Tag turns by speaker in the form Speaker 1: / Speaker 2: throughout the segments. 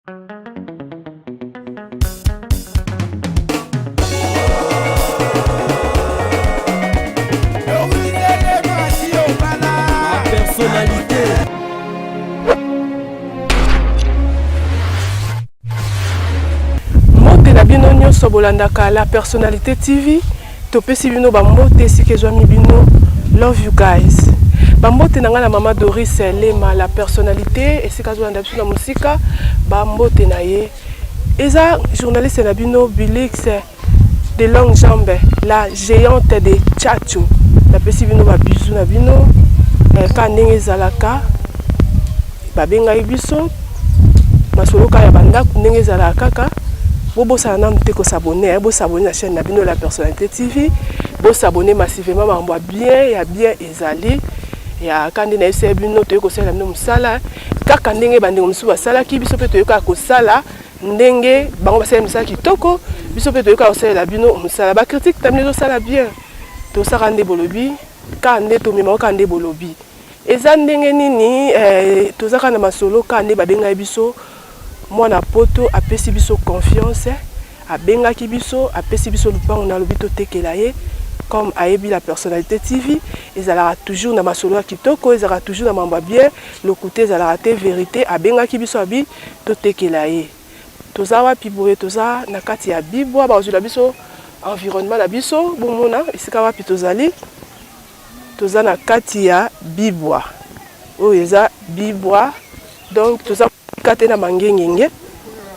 Speaker 1: Personnalité.
Speaker 2: Mbote na bino nyonso bolandaka la personnalité TV topesi bino bambote esika ezwami bino love you guys bambote na ngai na mama Doris Lema la personnalité esika azolanda biso na mosika bambote na ye eza journaliste na bino Bilix de longue jambe la géante de Tchatcho napesi bino ba bisous na bino eh, ka ndenge ezalaka babengaki biso masolo kaka ya bandako ndenge ezalaka kaka bobosana nanu te kosabone eh, bosabone na chaîne na bino la personnalité tv bosabone massivement makambo ya bien ya bien ezali ya ka nde nayebisaki bino toyei kosalela bino mosala kaka ndenge bandeko mosusu basalaki biso mpe toyei kaka kosala ndenge bango basali mosala kitoko biso mpe toyei kaka kosalela bino mosala bacritique na bino ezosala bien tosaka nde bolobi kaka nde tomemaka kaka nde bolobi eza ndenge nini eh, toza kaka na masolo kaka nde babengaki biso mwana poto apesi biso confiance abengaki biso apesi biso lupango na alobi totekela ye comme ayebi la personnalité tv ezalaka toujours na masolo ya kitoko ezalaka toujours na mambo ya bien lokuta ezalaka te verité abengaki biso abi totekela ye toza wapi boye toza na kati ya bibwa bazwela biso environnement na biso bomona esika wapi tozali toza na kati ya bibwa oyo eza bibwa donc toza kate na mangengenge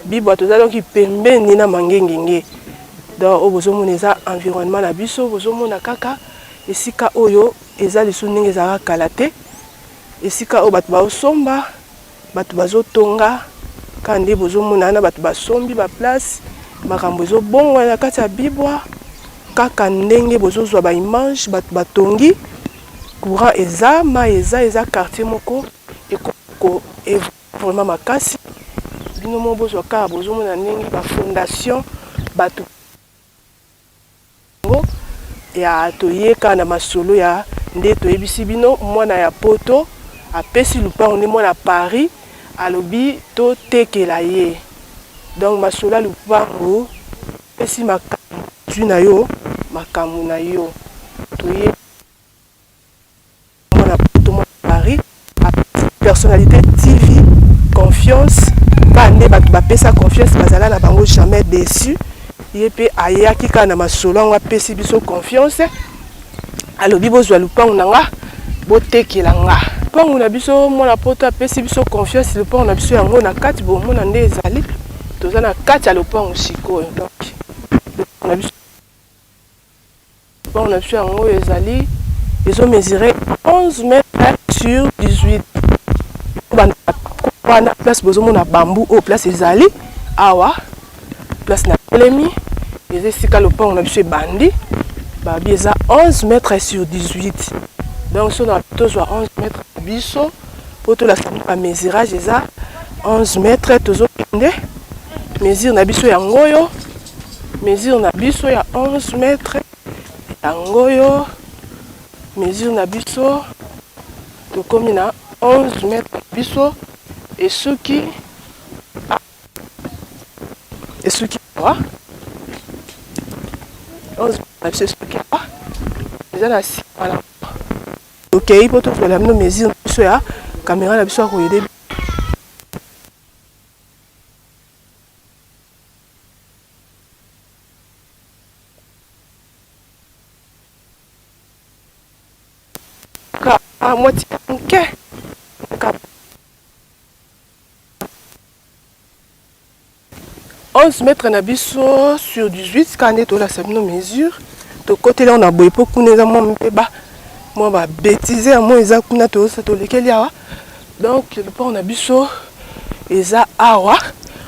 Speaker 2: bibwa toza donc pembeni na mangengenge donc oyo bozomona eza environnement na biso bozomona kaka esika oyo eza lisusu ndenge ezalaka kala te esika oyo bato baosomba bato bazotonga kaka nde bozomona wana bato basombi baplace makambo ezobongwana na kati ya bibwa kaka ndenge bozozwa baimage bato batongi courant eza mai eza eza quartier moko ekoko vraiment makasi bino mo bozwa kaka bozomona ndenge bafondation bato yango ya toyeka na masolo ya nde toyebisi bino mwana ya poto apesi lupango nde mwana Paris alobi totekela ye donc masolo ya lupango apesi makambo zwi na yo makambo na yo toye mwana poto mwana Paris personnalité TV confiance kaka nde bato bapesa confiance bazala na bango jamais déçu ye mpe ayaki kaka na masolo yango apesi biso confiance alobi bozwa lupango na nga botekela nga lupango na biso mwana poto apesi biso confiance lupango na biso yango na kati bomona nde ezali toza na kati ya lopango sikoyo donc na biso Lupango na biso yango oyo ezali ezo mesurer 11 mètres sur 18 banda wana place bozomona bambu oyo place ezali awa place na telemi eza esika lopango na biso ebandi babi eza 11 mètres sur 18 donc so na tozwa 11 mètres na biso mpo tolakisa ba mesurage eza 11 mètres tozokende mesure na biso yango oyo mesure na biso ya 11 mètres yango oyo mesure na biso tokomi na 11 mètres na biso esuki esuki awa 11 na biso esuki awa eza na nsima na tokei mpo tozwela bino mesure na biso ya kamera na biso ya koyede Ka mwa tika moke ka 11 mètres na biso sur 18 kaka nde tolakisa bino mesure tokoteli yango na boye mpo kuna eza mwa mbeba mwa babétise ya mwa eza kuna tolekeli awa donc lopango na biso eza awa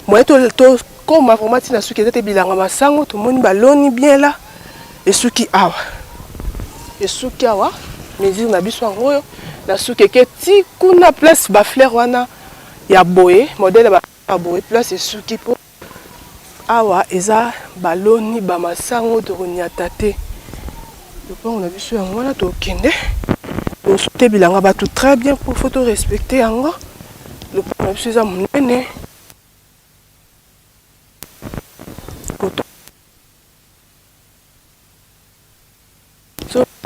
Speaker 2: moye tokoma vraiment ntina suki eza te bilanga masango tomoni baloni bien la esuki awa esuki awa mesure na biso yango oyo na suki eke ti kuna place bafleur wana ya boye modèle ya boye place esuki mpo Awa eza baloni ba masango tokonyata te lopango na biso yango wana tokende tosote bilanga bato très bien mpo faut to respecte yango lopango na biso eza monene.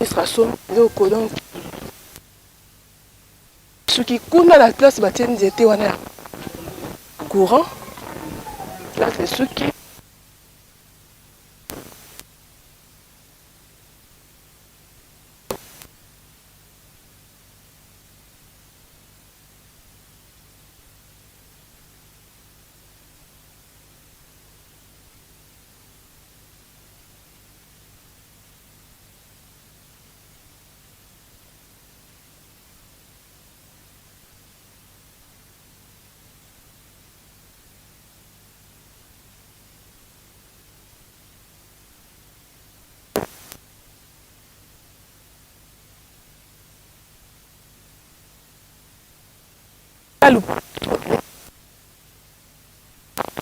Speaker 2: Ministre asombi eloko donc soki kuna na place batie nzete wana ya courant place esuki.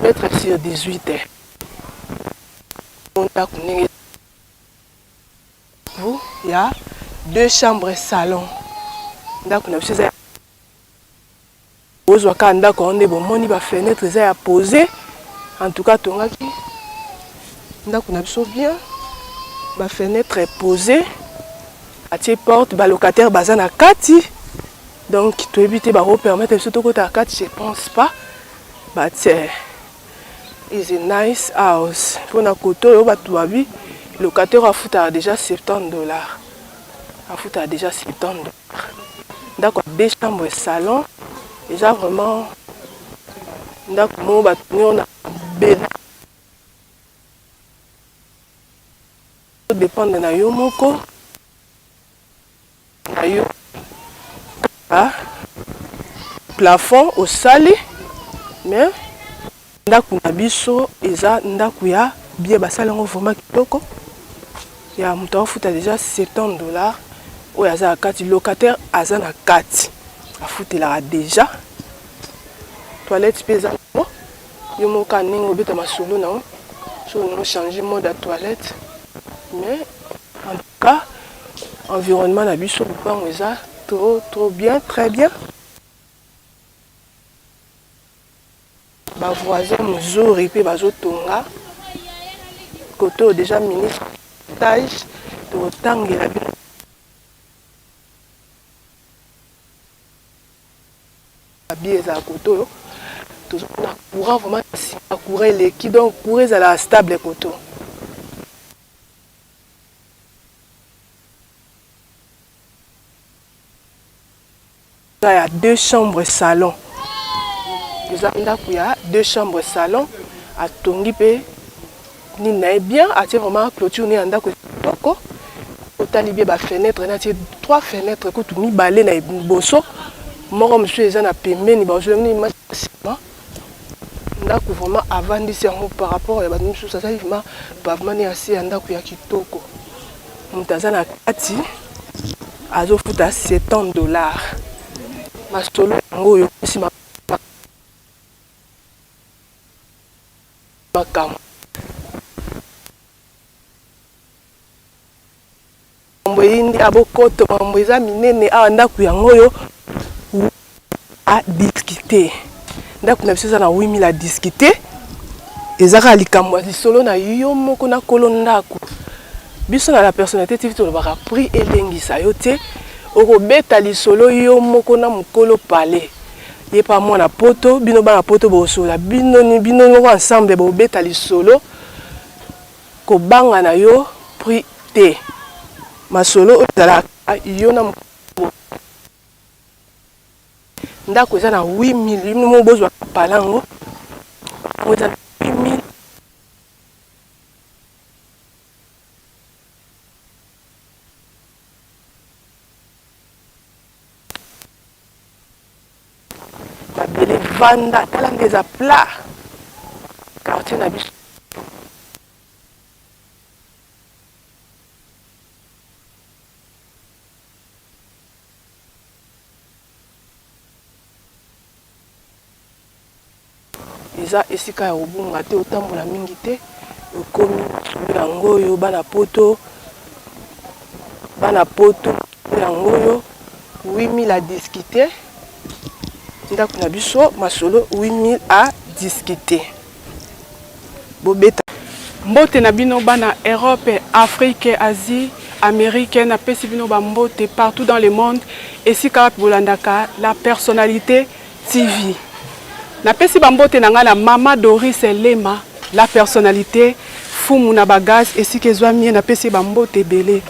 Speaker 2: Mètre sur 18 ndako ndenge ya deux chambres salon. Ndako na biso eza bozwa kaka ndako yango nde bomoni ba fenêtre eza ya pose. En tout cas tongaki ndako na biso bien, ba fenêtre posé, atie porte, ba locataire baza na kati. Donc toyebi te bako permettre biso tokota na kati, je pense pas, but is a nice house. Mpona kote oyo bato babi locataire afutaka déjà 70 $, afutaka déjà 70 $. Ndako ya deux chambres salon eza vraiment ndako moko bato nyonso na bela dépendre na yo moko na yo plafond osali. Mais ndako na biso eza ndako ya bien, basali yango vraiment kitoko. Ya moto akofuta déjà 70 $. Oyo aza na kati, locataire aza na kati, afutelaka déjà. Toilette mpe eza nango, yo moko kaka ndenge obeta masolo nango so olingi ochange mode ya toilette. Mais en tout cas environnement na biso, lopango eza trop trop bien, très bien. Bavoisin mozuri mpe bazotonga kote oyo déjà. Ministre tage tokotangela bino babie ezala kote oyo. Tozomona courant vraiment nsima, courant eleki, donc courant ezalaka stable kote oyo. Eza ya deux chambres salon, eza ndako ya deux chambres salon. Atongi mpe nini na ye bien, atie vraiment clôture ne ya ndako kitoko. Otali bien bafenêtre na atie trois fenêtre, kutu mibale na liboso, moko mosusu eza na pembeni. Bazwi nsima ndako vraiment avandisi yango par rapport ya bato mosusu. Azali vraiment pavement ne ya se ya ndako ya kitoko. Moto aza na kati azofuta 70 $. Masolo yango oyo nsima makambo eyindi abokoto, makambo eza minene awa. Ndako yango oyo à discuter, ndako na biso eza na 8000 à discuter. Eza kaka likambo ya lisolo na yo moko na kolo ndako. Biso na La Personnalité TV tolobaka prix elengisa yo te. Okobeta lisolo yo moko na mokolo pale ye pa mwana poto. Bino bana poto bokosola bino bino moko ensemble, bobeta lisolo. Kobanga na yo prix te, masolo oyo ezalaka yo na ndako eza na 8000. Bino moko bozwa pala yango, yango eza na 8000. Mabele vanda, tala nde eza plat quartier na biso. Eza esika ya kobunga te, otambola mingi te, okomi yango oyo. Bana poto, bana poto, yango oyo 8000 à discuter. Ndako na biso, masolo 8000 à discuter. Bobeta. Mbote na bino bana Europe, Afrique, Asie. Amérique, napesi bino bambote partout dans le monde esika wapi bolandaka La Personnalité TV. Napesi bambote na ngai na Mama Doris Lema, la personnalité fumu na bagaz esika ezwami ye, napesi bambote ebele.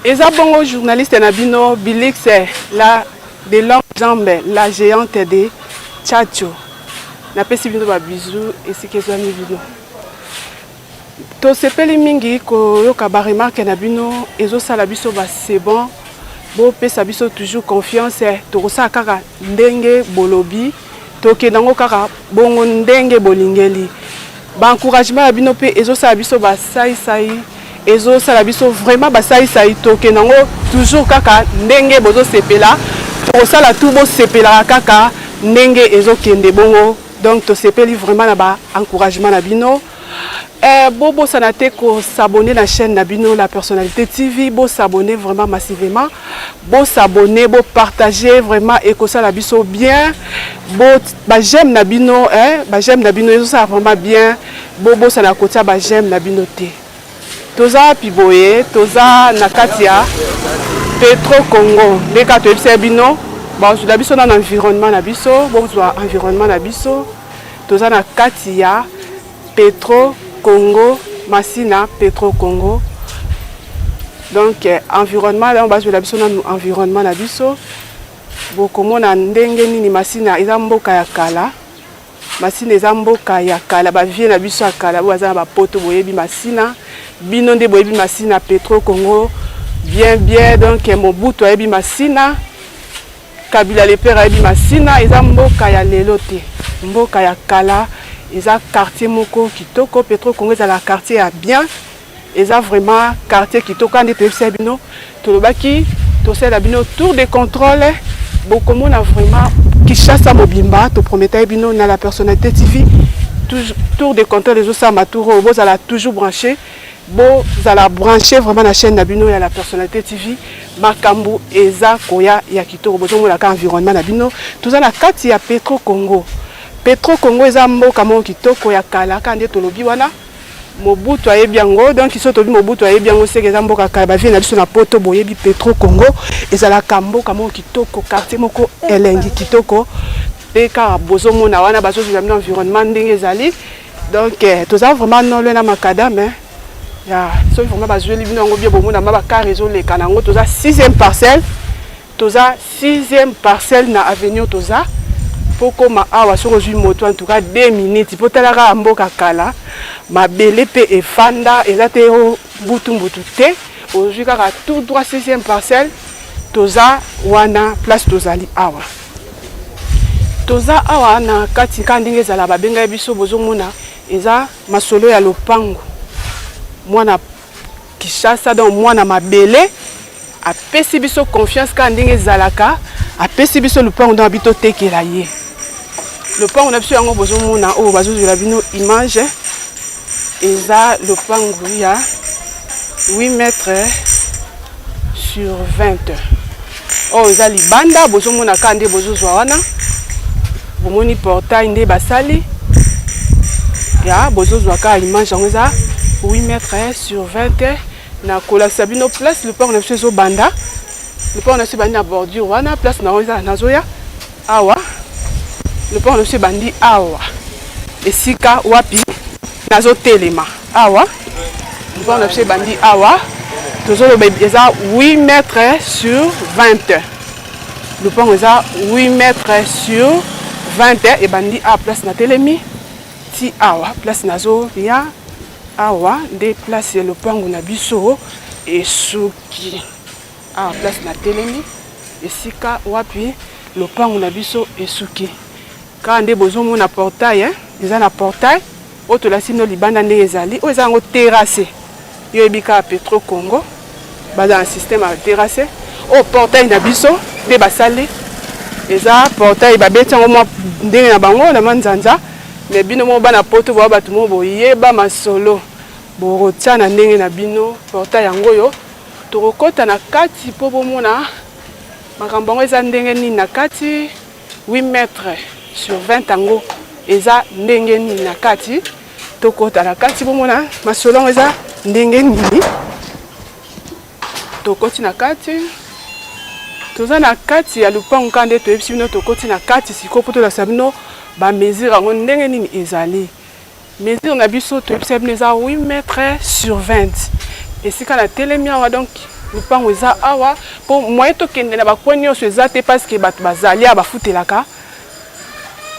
Speaker 2: Eza bongo journaliste na bino Bilix la de longue jambe, la géante de Tchatcho. Napesi bino ba bisous esika ezwami bino. Tosepeli mingi koyoka ba remarque na bino, ezosala biso ba c'est bon. Bopesa biso toujours confiance, tokosala kaka ndenge bolobi, tokende yango kaka bongo ndenge bolingeli. Ba encouragement na bino mpe ezosala biso basaisai, ezosala biso vraiment basaisai. Tokende yango toujours kaka ndenge bozosepela, tokosala tu bosepelaka kaka ndenge ezokende bongo. Donc tosepeli vraiment na ba encouragement na bino. Bobosana te kos'abonner na chaîne na bino La Personnalité TV. Bos'abonner vraiment massivement, bos'abonner, bopartager vraiment, ekosala biso bien. Ba j'aime na bino, ba j'aime na bino ezosala vraiment bien. Bobosana kotia ba j'aime na bino te. Toza wapi boye? Toza na kati ya Petro Congo. Nde kaka toyebisa bino, bazwila biso nano environnement na biso. Bozwa environnement na biso, toza na kati ya Petro Congo, Masina Petro Congo. Donc environnement donc bazwela biso nanu environnement na biso. Bokomona ndenge nini Masina eza mboka ya kala. Masina eza mboka ya kala, ba vieux na biso ya kala oyo baza na bapoto boyebi Masina. Bino nde boyebi Masina Petro Congo bien bien. Donc Mobutu ayebi Masina, Kabila le père ayebi Masina. Eza mboka ya lelo te, mboka ya kala. Eza quartier moko kitoko. Petro Congo ezala quartier ya bien, eza vraiment quartier kitoko. Nde toyebisa bino, tolobaki tosalela bino tour de contrôle, bokomona vraiment Kinshasa mobimba. Toprometaki bino na La Personnalité TV tour de contrôle ezosalama. Tour oyo bozala toujours branché, bozala branché vraiment na chaîne na bino ya La Personnalité TV. Makambo eza koya ya kitoko. Bozomonaka environnement na bino, toza na kati ya Petro Congo. Petro Congo eza mboka moko kitoko ya kala. Kaka nde tolobi wana, Mobutu ayebi yango. Donc so tolobi Mobutu ayebi yango, seke eza mboka kala. Ba vieux na biso na poto boyebi Petro Congo, ezalaka mboka moko kitoko, quartier moko elengi kitoko. Mpe kaka bozomona wana, bazozwela bino environnement ndenge ezali. Donc toza vraiment non loin na macadam ya. Soki vraiment bazweli bino yango bien, bomona ma ba car ezoleka na yango. Toza sixième parcelle, toza sixième parcelle na avenue. Toza mpo koma awa, soki ozwi moto, en tout cas 2 minutes. Mpo tala kaka mboka kala, mabele mpe efanda, eza te o mbutu mbutu te. Ozwi kaka tout droit sixième parcelle, toza wana. Place tozali awa, toza awa na kati kaka ndenge ezala babengai biso. Bozomona eza masolo ya lopango. Mwana Kinshasa, donc mwana mabele apesi biso confiance kaka ndenge ezalaka, apesi biso lopango. Donc abi totekela ye lopango na biso. Yango bozomona oyo bazozwela bino image, eza lopango ya 8 mètres sur 20. Oyo eza libanda, bozomona kaka nde bozozwa wana. Bomoni portail nde basali ya, bozozwa kaka image yango. Eza 8 mètres sur 20. Na kolakisa bino place lopango na biso ezobanda. Lopango na biso ebandi na bordure wana, place nango eza. Nazoya awa, lopango na biso ebandi awa esika wapi nazotelema awa. Lopango na biso ebandi awa. Tozoloba eza 8 mètres sur 20. Lopango eza 8 mètres sur 20, ebandi awa place natelemi ti awa place nazoya. Awa nde place ya lopango na biso esuki, awa place natelemi, esika wapi lopango na biso esuki. Kaka nde bozomona portail, eza na portail oyo tolasi bino libanda ndenge ezali. Oyo eza yango terrasse. Yo oyebi kaka Petro Congo baza na système ya terrasse. Oyo portail na biso nde basali, eza portail babeti yango mwa ndenge na bango na manzanza. Me bino moko bana poto, boya bato moko boyeba masolo, bokotia na ndenge na bino. Portail yango oyo, tokokɔta na kati mpo bomona makambo yango eza ndenge nini na kati. 8 mètres sur 20 yango eza ndenge nini na kati? Tokɔta na kati, bomona masolo yango eza ndenge nini. Tokoti na kati, toza na kati ya lupangu kaka nde toyebisi bino. Tokoti na kati sikoyo mpo tolakisa bino bamesure yango ndenge nini ezali. Mesure na biso toyebisa bino eza 8 mètres sur 20. Esika na telemi awa, donc lupango eza awa, mpo moyen tokende na bacoin nyonso eza te, parce que bato bazali awa, bafutelaka,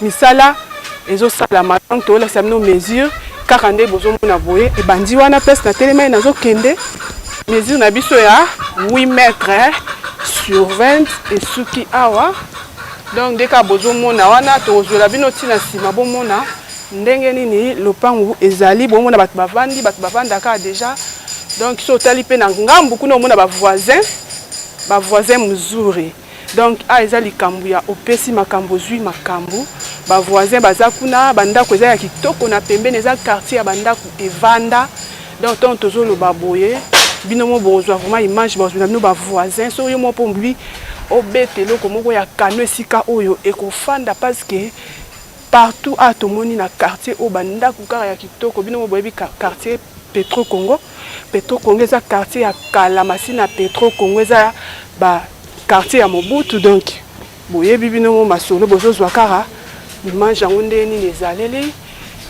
Speaker 2: misala ezosalama. Donc tolakisa bino mesure kaka nde bozomona boye. Ebandi wana, place na telemi, nazokende. Mesure na biso ya 8 mètres sur 20 esuki awa. Donc nde kaka bozomona wana, tokozwela bino ntina nsima, bomona ndenge nini lopangu ezali. Bomona bato bavandi, bato bavandaka déjà. Donc so otali mpe na ngambu kuna, omona bavoisin, bavoisin mozuri. Donc a eza likambo ya opesi makambo, ozwi makambo. Bavoisin baza kuna, bandako eza ya kitoko na pembeni, eza quartier ya bandako evanda. Donc ntango tozoloba boye, bino mo bozwa vraiment image, bazwi na bino bavoisin. So yo mo mpo mobi obeta eloko moko ya kano, esika oyo ekofanda, parce que partout a tomoni na quartier oyo bandako kaka ya kitoko. Bino mo boyebi quartier Petro Congo. Petro Congo eza quartier ya kala, Masina Petro Congo eza ba quartier ya Mobutu. Donc boyebi bino mo masolo, bozozwa kaka image yango nde nini ezaleli.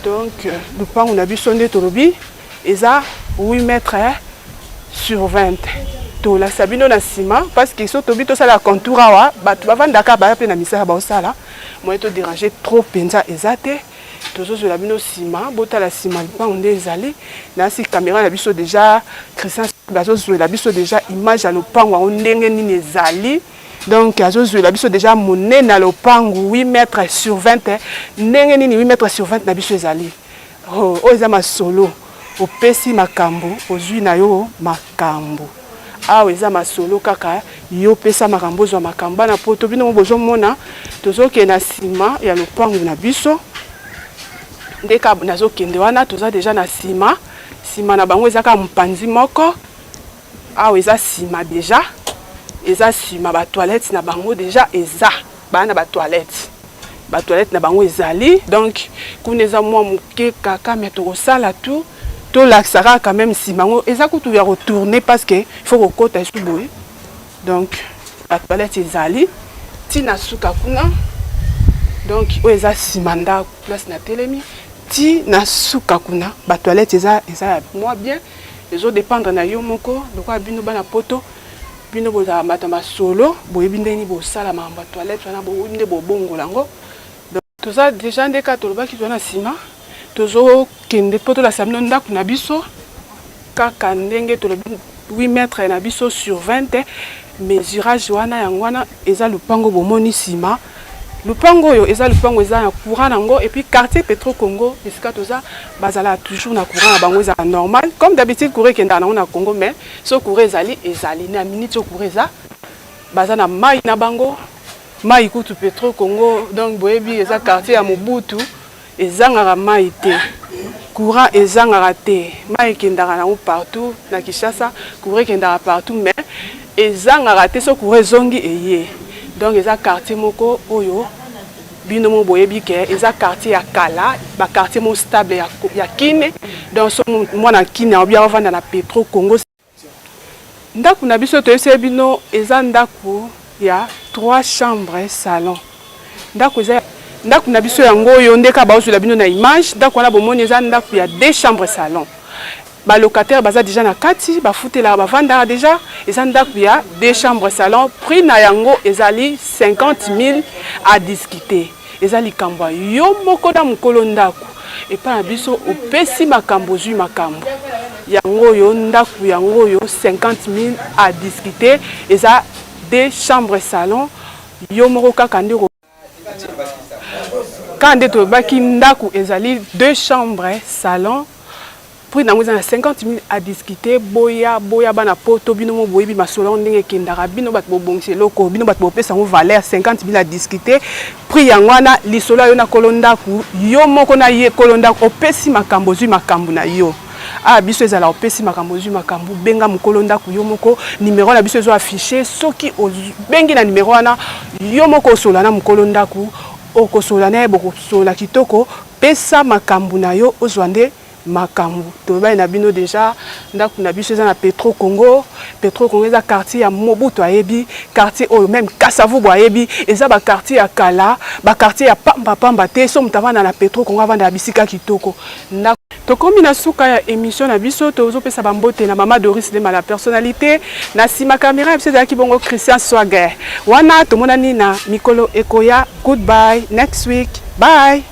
Speaker 2: Donc lupangu na biso nde tolobi eza 8 mètres sur 20. Tolakisa bino na nsima, parce que so tobi tosala contour awa, bato bavandaka, baya mpe na misala baosala, moyen todéranger trop mpenza eza te. Tozozwela bino nsima, botala nsima lupango nde ezali. Nasi caméra na biso déjà, Christian bazozwela biso déjà image ya lopango yango ndenge nini ezali. Donc azozwela biso déjà monene ya lopango 8 mètres sur 20, ndenge nini 8 mètres sur 20 na biso ezali. Oyo eza masolo, opesi makambo, ozwi na yo makambo. Awa eza masolo kaka, yo pesa makambo, ozwa makambo. Bana Poto, bino mo bozomona, tozokende na nsima ya lopango na biso. Nde kaka nazokende wana, toza déjà na nsima. Nsima na bango eza kaka mopanzi moko. Awa eza nsima déjà, eza nsima. Batoilette na bango déjà eza, baa na batoilette, batoilette na bango ezali. Donc kuna eza mwa moke kaka, me tokosala tout, tolakisa kaka quand même. Nsima yango eza kutu ya kotourner, parce que faut kokota esu boye. Donc batoilette ezali ntina suka kuna. Donc oyo eza nsima ndako, place na telemi ti na suka kuna, batoilette eza, eza ya mwa bien. Ezodépendre na yo moko. Lokola bino bana Poto, bino bozala bato ya masolo, boyebi ndenge bosala makambo ya toilette wana, boyebi nde bobongola yango. Donc toza déjà nde kaka tolobaki, toza na nsima, tozokende mpo tolakisa bino ndako na biso kaka ndenge tolobi, 8 mètre na biso sur 20, mesurage wana yango wana. Eza lupango bomoni nsima. Lupango oyo eza lupango eza na courant nango. Et puis quartier Petro Congo, esika toza, bazala toujours na courant na bango, ezala normal comme d'habitude. Courant ekendaka nango na Congo, mais so courant ezali, ezali na minute so courant eza, baza na mai na bango, mai kutu. Petro Congo, donc boyebi, eza quartier ya Mobutu, ezangaka mai te, courant ezangaka te, mai ekendaka nango partout na Kinshasa. Courant ekendaka partout, mais ezangaka te. So courant ezongi, eye. Donc eza quartier moko oyo bino mo boyebi ke eza quartier ya kala, baquartier mo stable ya Kine. Donc so mwana Kine aobi avanda na Petro Congo. Ndako na biso toyebisi bino eza ndako ya 3 chambres salon. Ndako eza ndako na biso yango oyo nde kaka baozwela bino na image. Ndako wana bomoni eza ndako ya 2 chambres salon. Balocataire baza déjà na kati, bafutelaka, bavandaka déjà. Eza ndako ya 2 chambres salon. Prix na yango ezali 50 000 à discuter. Eza likambo ya yo moko na mokolo ndako. Epai na biso, opesi makambo, ozwi makambo. Yango oyo ndako yango oyo, 50 000 à discuter. Eza 2 chambres salon. Yo moko kaka nde kaka nde tolobaki, ndako ezali 2 chambres salon, prix nango eza na 50 000 à discuter. Boya, boya bana Poto, bino mo boyebi masolo yango ndenge ekendaka. Bino bato bobongisa eloko, bino bato bopesa yango valeur. 50 000 à discuter, prix yango wana. Lisolo ya yo na kolo ndako, yo moko na ye kolo ndako, opesi makambo, ozwi makambo na yo. Awa biso ezala opesi makambo, ozwi makambo. Benga mokolo ndako yo moko, nimero na biso ezo affiche. Soki obengi na nimero wana, yo moko osola na mokolo ndako, okosola na ye, bokosola kitoko. Pesa makambo na yo, ozwa nde Makambo tolobaki na bino deja, ndako na biso eza na Petro Congo. Petro Congo eza quartier ya Mobutu ayebi, quartier oyo meme Kasavubu ayebi, eza ba quartier ya kala, ba quartier ya pamba pamba te. So moto avanda na Petro Congo, avanda ya bisika kitoko. Ndako tokomi na suka ya émission na biso. Tozopesa bambote na mama Doris Lema, la personnalité. Na nsima caméra ya biso ezalaki bongo Christian Swager. Wana tomonani na mikolo ekoya. Goodbye, next week, bye.